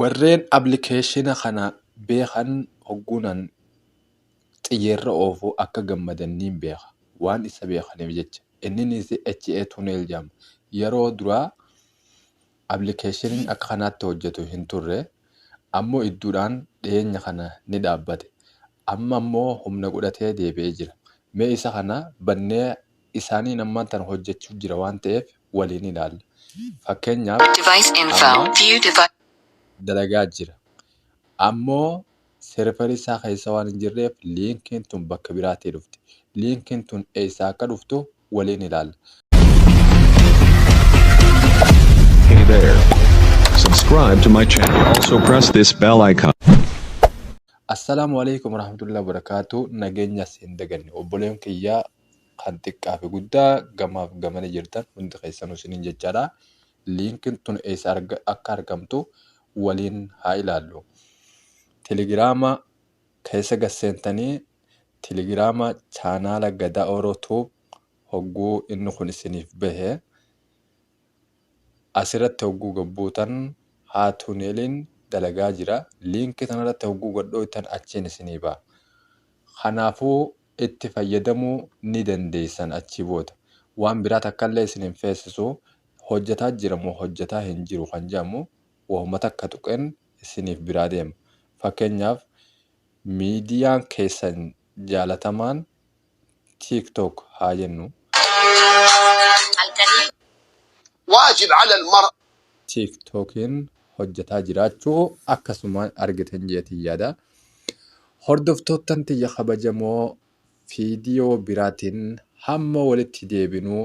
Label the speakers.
Speaker 1: Warreen appilikeeshina kana beekan hogguunan xiyyeerra oofu akka gammadan niin beeka. Waan isa beekaniif jecha. Inninis HA Tunnel jedhama. Yeroo duraa appilikeeshiniin akka kanaatti hojjetu hin turre. Ammoo idduudhaan dhiyeenya kana ni dhaabbate. Amma ammoo humna godhatee deebi'ee jira. Mee isa kana bannee isaaniin ammaan tana hojjechuu jira waan ta'eef waliin ilaalla. Fakkeenyaaf
Speaker 2: Device info.
Speaker 1: amma
Speaker 2: View device.
Speaker 1: dalagaa jira. Ammoo server isaa keessa waan hin jirreef liinkiin tun bakka biraatii dhufti. Liinkiin tun eessaa akka dhuftu waliin ilaalla.
Speaker 3: Hey there. Subscribe to my channel. Also press this bell icon.
Speaker 1: Assalaamu alaikum warahmatullahi wabarakatuh. Nageenya hin daganne. Obboleen kiyyaa kan xiqqaa fi guddaa gamaaf gamana jirtan hundi keessanuu isiniin jechaadha. Liinkiin tun eessa akka argamtu waliin haa ilaallu. Telegiraama keessa gad seentanii telegiraama chaanaala Gadaa Oro Tube hogguu inni kun isiniif bahe asirratti hogguu gabbuutan haa tuneeliin dalagaa jira. Liinkii kanarratti hogguu gadhooytan achiin isinii baha. Kanaafuu itti fayyadamuu ni dandeessan achii booda. Waan biraa takkallee isin hin feesisu. Hojjetaa jira moo hojjetaa hin jiru kan jedhamu wahuma takka tuqeen isiniif biraa deema. Fakkeenyaaf miidiyaan keessan jaalatamaan TikTok haa jennu.
Speaker 4: واجب على المرء
Speaker 1: TikTokiin hojjetaa jiraachuu akkasuma argitan jeetiin yaada. Hordoftoottan tiyya kabajamoo viidiyoo biraatiin hamma walitti deebinuu.